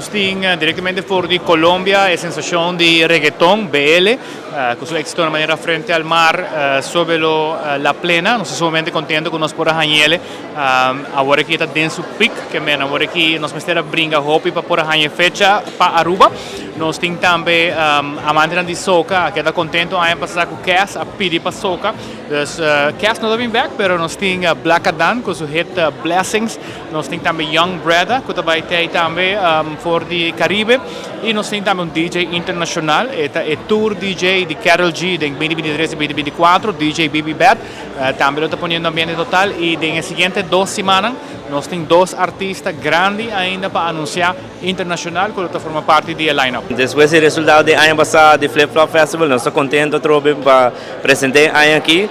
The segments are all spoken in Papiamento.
Nos tin directamente for di Colombia e sensacion di reggaeton, BL, cu su exito na manera Frente al Mar, Sobelo La Plena. Nos ta sumamente contento cu nos por a hañele. Awor aki e ta den su piek, ke men awor aki nos mester a bringa hopi pa por a haña e fecha pa Aruba. Nos tin tambe amantenan di soca a keda contento aña pasa cu Kes a pidi pa soca. Dus Kes no ta bin bek, pero nos tin Black Adan cu su hit Blessings. Nos tin tambe Young Brother cu ta bay tey tambe for di Caribe y nos tin tambe un DJ internacional, e ta e tour DJ di Karol G den 2023 y 2024, DJ BB Bad, tambe lo ta poniendo ambiente total y den e siguiente dos simannan nos tin dos artista grandi ainda pa anuncia internacional cu lo ta forma parti di e line-up. Despues di resultado di aña pasa di Flip Flop Festival nos ta contento atrobe pa presenta e aña aki.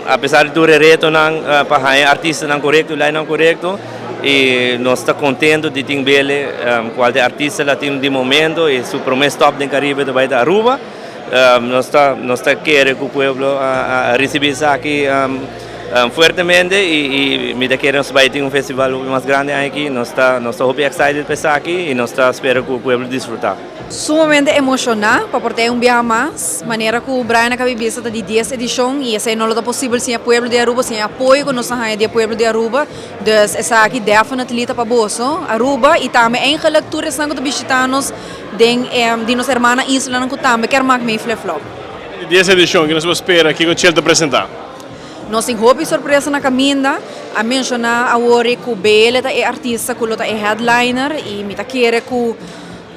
Apesar di tur e retonan pa haña artistanan korekto i lainan korekto i nos ta kontento di tin Bele kual ta e artista latino di momento i su prome stop den Karibe ta bai ta Aruba. Nos ta nos ta kere ku pueblo a risibi esaki fuertemente i mi ta kere nos bai tin un festival hopi mas grandi aña aki. Nos ta nos ta hopi excited pa esaki i nos ta spera ku pueblo disfruta. Sumamente emociona pa por tin un biaha mas, manera cu Brian a cabi bisa ta di 10 edicion y esey no lo ta posibel sin e pueblo di Aruba, sin e apoyo cu nos a haya di e pueblo di Aruba. Dus esaki definitely ta pa boso, Aruba, y tambe eigenlijk tur esnan cu ta bishita nos den e di nos hermana islanan cu tambe kier mak mee Flip Flop. Di 10 edicion, kico nos por spera, kico Chel ta presenta? Nos tin hopi sorpresa na caminda. A menciona awor cu Bele ta e artista cu lo ta e headliner y mi ta kere cu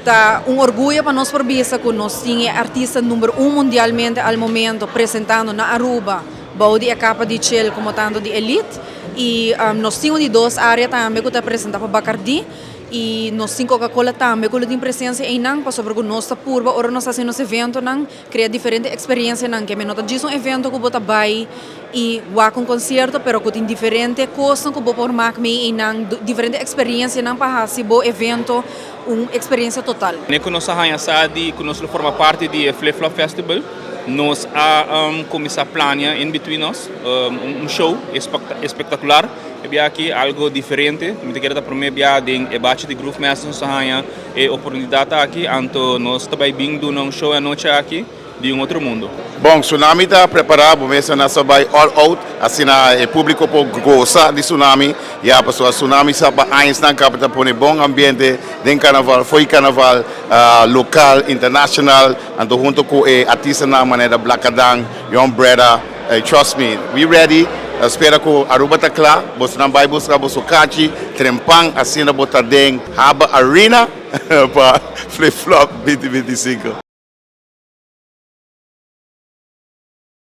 Ta un orguyo pa nos por bisa cu nos tin e artista number un mundialmente al momento presentando na Aruba bou di e capa di Chel como tanto di Elite y nos tin un di dos area tambe cu ta presenta pa Bacardi y nos tin Coca Cola tambe cu lo tin presencia eynan pasobra cu nos ta purba ora nos ta haci nos eventonan crea diferente experiencianan ke no ta djis un evento cu bo ta bay y wak un concierto pero cu tin diferente cosnan cu bo por mak mee eynan diferente experiencianan pa haci bo evento un experiencia total. Ne cu nos a haña sa di cu nos lo forma parti di e Flip Flop Festival, nos a cuminsa plania in between nos un show espectacular. E bia aki algo diferente, mi ta kere ta prome bia den e bachi di Groove Masters nos a haña e oportunidad aki, anto nos ta bay bin duna un show e anochi aki. Di un otro mundo. Bon, Tsunami ta prepara, bo mester na sa bai all out, asina e publico por goza di Tsunami, ya pasobra Tsunami sa pa añasnan caba ta pone bon ambiente den carnaval, fo'i carnaval local, international, anto hunto cu e artistanan manera Black Adan, Young Breda, trust me, we ready, spera cu Aruba ta cla, bosonan bai busca boso cachi, trempan, asina bo ta den Haba Arena pa Flip Flop 2025.